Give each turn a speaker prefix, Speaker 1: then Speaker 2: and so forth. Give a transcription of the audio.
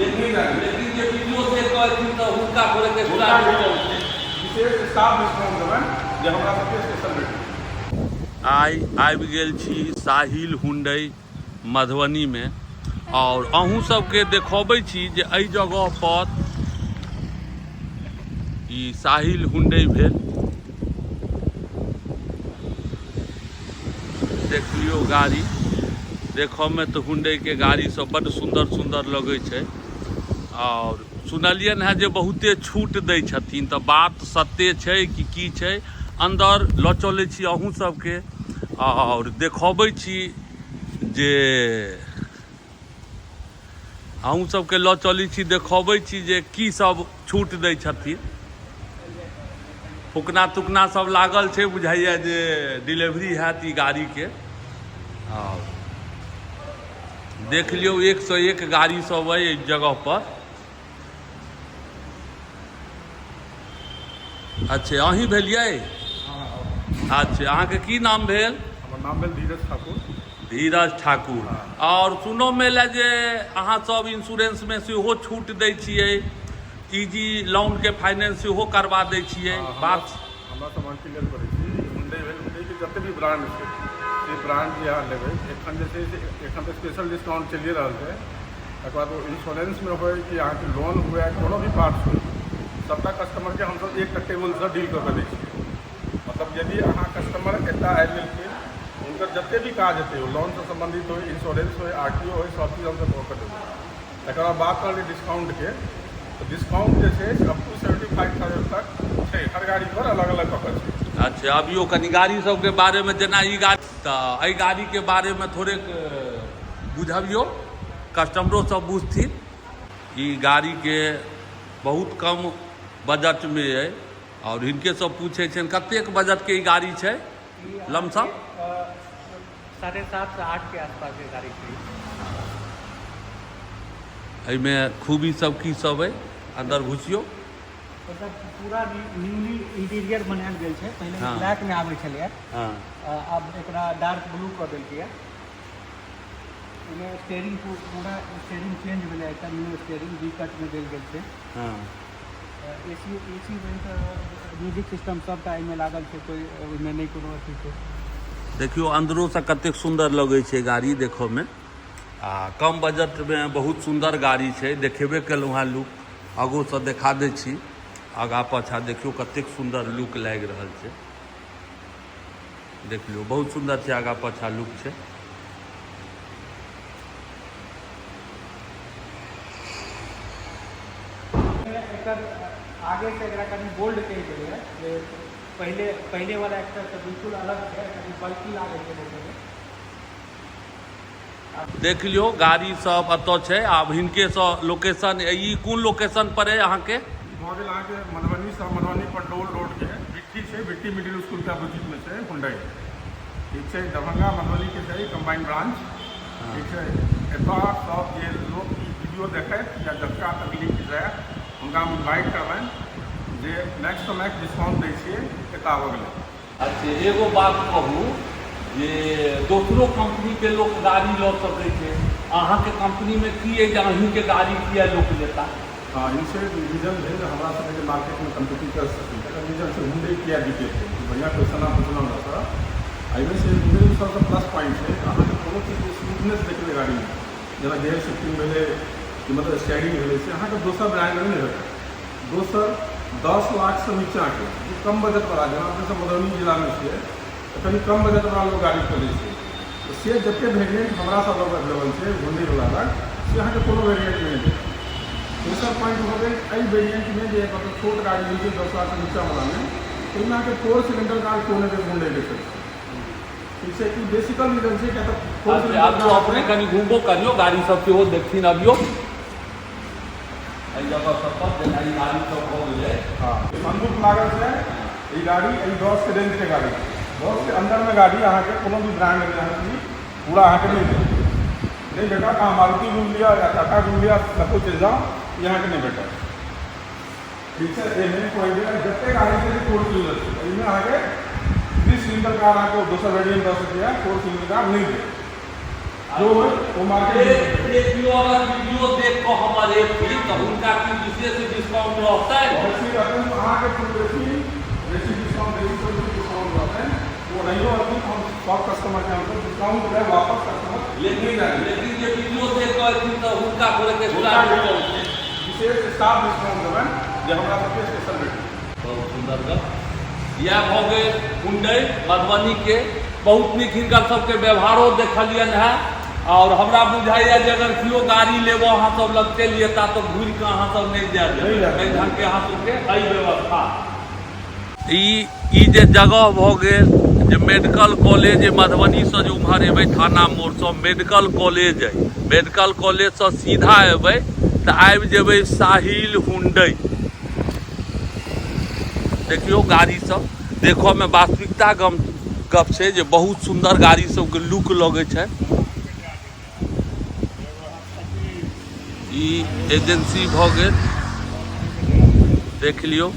Speaker 1: लेकिन लेकिन जे वीडियो देख कऽ एथिन तऽ हुनका थोड़ेक एक्स्ट्रा डिस्काउंट छै।
Speaker 2: विशेष स्टाफ डिस्काउंट देबनि जे हमरा सबके स्पेशल भेटत।
Speaker 1: आइ आबि गेल छी साहिल हुंडई मधुबनीमे आओर अहूँ सबके देखबै छी जे एहि जगह पर ई साहिल हुंडई भेल। देख लियौ गाड़ी, देखऽमे तऽ हुंडईके गाड़ी सब बड्ड सुन्दर सुन्दर लगै छै। आओर सुनलियनि हेँ जे बहुते छूट दै छथिन, तऽ बात सत्य छै कि की छै, अन्दर लऽ चलै छी अहूँ सबके आओर देखबै छी जे अहूँ सबके लऽ चलै छी, देखबै छी जे की सब छूट दै छथिन। फुकना तुकना सब लागल छै, बुझाइए जे डिलीवरी हैत ई गाड़ीके। आओर देख लियौ, एक सँ एक गाड़ी सब अइ एहि जगह पर। अच्छा, अहीं भेलियै? अच्छा, अहाँके की नाम भेल?
Speaker 2: हमर नाम भेल धीरज ठाकुर।
Speaker 1: धीरज ठाकुर। आओर सुनोमे एलै जे अहाँ सब इंश्योरेंसमे सेहो छूट दै छियै, इजी लोनके फाइनेंस सेहो करबा दै छियै? बात
Speaker 2: हमरा सब अहाँ क्लियर करै छी, हुंडई भेल, हुंडईके जते भी ब्रांड छै से ब्रांड जे अहाँ लेबै, एखन जे छै से एखन तऽ स्पेशल डिस्काउंट चलिए रहल छै। तकर बाद ओ इंश्योरेंसमे होइ कि अहाँके लोन हुए, कोनो भी पार्ट्स होइ, सबटा कस्टमरके हमसब एकटा टेबलसँ डील कऽ कऽ दै छियै। मतलब यदि अहाँ कस्टमर एतऽ आबि गेलखिन, हुनकर जते भी काज हेतै, ओ लोनसँ सम्बन्धित होइ, इंश्योरेंस होइ, आर टी ओ होइ, सब चीज हमसब कऽ कऽ देबै। तकर बाद बात रहलै डिस्काउंटके, तऽ डिस्काउंट जे छै से अप टू 75,000 तक छै, हर गाड़ी पर अलग अलग कऽ कऽ छै।
Speaker 1: अच्छा, अबियौ कनि गाड़ी सबके बारेमे, जेना ई गाड़ी, तऽ एहि गाड़ीके बारेमे थोड़ेक बुझबियौ, कस्टमरो सब बुझथिन। ई गाड़ीके बहुत कम बजटमे अइ आओर हिनके सब पूछै छियनि कतेक बजटके ई गाड़ी छै लमसम?
Speaker 3: 7.5 से 8 के आसपास के गाड़ी छै।
Speaker 1: एहिमे खूबी सब की सब अइ, अन्दर घुसियौ।
Speaker 3: मतलब पूरा न्यूली इंटीरियर बनायल गेल छै। पहिले ब्लैक में आबै छलैए, आब एकरा डार्क ब्लू कऽ देलकैए। एहिमे स्टेयरिंग पूरा स्टेयरिंग चेंज भेलै, एकटा न्यू स्टेयरिंग वी कट में देल गेल छै। एसी वेंट, म्यूजिक सिस्टम सबटा एहिमे लागल छै, कोइ ओहिमे नहि कोनो अथी छै।
Speaker 1: देखियौ अन्दरोसँ कतेक सुन्दर लगै छै गाड़ी देखऽमे, आ कम बजटमे बहुत सुन्दर गाड़ी छै। देखेबे केलहुँ हेँ लुक, आगूसँ देखा दै छी, आगाँ पाछाँ देखियौ कतेक सुन्दर लुक लागि रहल छै। देख लियौ, बहुत सुन्दर छै, आगाँ पाछाँ लुक छै।
Speaker 3: एकर आगे से एकरा कनि बोल्ड कहि गेलैए जे पहिले पहिले वाला एक्टर से बिल्कुल अलग छै, कनि बल्कि लागै छै देखैमे।
Speaker 1: देख लियौ, गाड़ी सब एतऽ छै। आब हिनकेसँ लोकेशन, ई कोन लोकेशन पर अइ अहाँके?
Speaker 2: भऽ गेल अहाँके मधुबनीसँ मधुबनी पंडौल रोडके बिट्ठी छै, बिट्ठी मिडिल स्कूलके अपोजिटमे छै हुंडई। ठीक छै, दरभंगा मधुबनीके छै कम्बाइंड ब्रांच। ठीक छै, एतऽ सब जे लोक ई वीडियो देखैत या जतका तक लिंक जाय, हुनका हम इन्वाइट करबनि जे मैक्स टू मैक्स डिस्काउंट दै छियै एतऽ आबऽके लेल।
Speaker 1: अच्छा, एगो बात कहू जे दोसरो कम्पनीके लोक गाड़ी लऽ सकै छै, अहाँके कम्पनीमे की अइ जे अहीँके गाड़ी किए लोक लेता?
Speaker 2: हँ, ई छै रीजन भेल जे हमरा सबके जे मार्केटमे कम्पिटिटर्स छथिन तकर रीजन छै हुंडई किए बिकै छै। बढ़िआँ क्वेश्चन अहाँ पुछलहुँ हमरासँ। एहिमे से हुंडईमे सबसँ प्लस पॉइंट छै अहाँके कोनो चीजके स्मूथनेस देखबै गाड़ीमे, जेना गियर शिफ्टिंग भेलै कि मतलब स्टेयरिंग भेलै, से अहाँके दोसर ब्रांडमे नहि भेटत। दोसर 10 लाखसँ नीचाँके जे कम बजटवला, जेना अपने सब मधुबनी जिलामे छियै तऽ कनि कम बजटवला लोक गाड़ी खोजै छै, तऽ से जतेक वेरिएंट हमरा सब लग अवेलेबल छै हुंडईवला लग, से अहाँके कोनो वेरिएंटमे नहि भेटत। तेसर पॉइंट भऽ गेल एहि वेरिएंटमे जे मतलब छोट गाड़ी होइ छै 10 लाखसँ नीचाँवलामे, ताहिमे अहाँके फोर सिलेंडर कार कोनो नहि हुंडईके छै। ठीक छै, ई बेसिकल रीजन छै किया तऽ फोर
Speaker 1: अच्छा, आब
Speaker 2: सिलेंडर
Speaker 1: तो अपने कनि घुमबो करियौ, गाड़ी सब सेहो देखथिन। अबियौ एहि जगह सब पर, जेना ई गाड़ी सब भऽ गेलै।
Speaker 2: हँ, सनरूफ लागल छै ई गाड़ी। ई 10 के रेंजके गाड़ी छै। 10 के अन्दरमे गाड़ी अहाँके कोनो भी ब्रांडमे अहाँके पूरा अहाँके नहि भेटत, नहि भेटत। अहाँ मारुति घुमि लिअ या टाटा घुमि लिअ, कतहु चलि जाउ, ई अहाँके नहि भेटत। ठीक छै, एहिमे कोइ भी जतेक गाड़ी छै फोर व्हीलर छै, एहिमे अहाँके थ्री सिलिंडर कार अहाँके दोसर वेरिएंट दऽ सकैए, फोर सिलिंडर कार नहि देत। जो होइ ओ मार्केट
Speaker 1: जे जे केओ अगर वीडियो देख कऽ हमर एथिन तऽ हुनका की विशेष डिस्काउंट रहतै?
Speaker 2: बेसी रहतनि तऽ अहाँके बेसी बेसी डिस्काउंट, बेसी बेसी डिस्काउंट रहतनि। ओ नहियो रहथिन, हम सब कस्टमरके हमसब डिस्काउंट देब, वापस कस्टमर
Speaker 1: लेकिन लेकिन जे वीडियो देख कऽ एथिन तऽ हुनका थोड़ेक एक्स्ट्रा डिस्काउंट छै।
Speaker 2: विशेष स्टाफ डिस्काउंट देबनि जे हमरा सबके स्पेशल रेट।
Speaker 1: बहुत सुन्दर गप। इएह भऽ गेल हुंडई मधुबनीके। बहुत नीक हिनकर सबके व्यवहारो देखलियनि हेँ आओर हमरा बुझाइए जे अगर केओ गाड़ी लेबऽ अहाँ सब लग चलि जेता तऽ घुरि कऽ अहाँ सब नहि जाय देबै। एहि ढङ्गके अहाँ सबके एहि व्यवस्था। ई ई जे जगह भऽ गेल जे मेडिकल कॉलेज जे मधुबनीसँ जे उम्हर एबै थाना मोड़सँ मेडिकल कॉलेज अइ, मेडिकल कॉलेजसँ सीधा एबै तऽ आबि जेबै साहिल हुंडई। देखियौ गाड़ी सब देखऽमे वास्तविकता गम गप छै जे बहुत सुन्दर गाड़ी सबके लुक लगै छै। ई एजेंसी भऽ गेल, देख लियौ।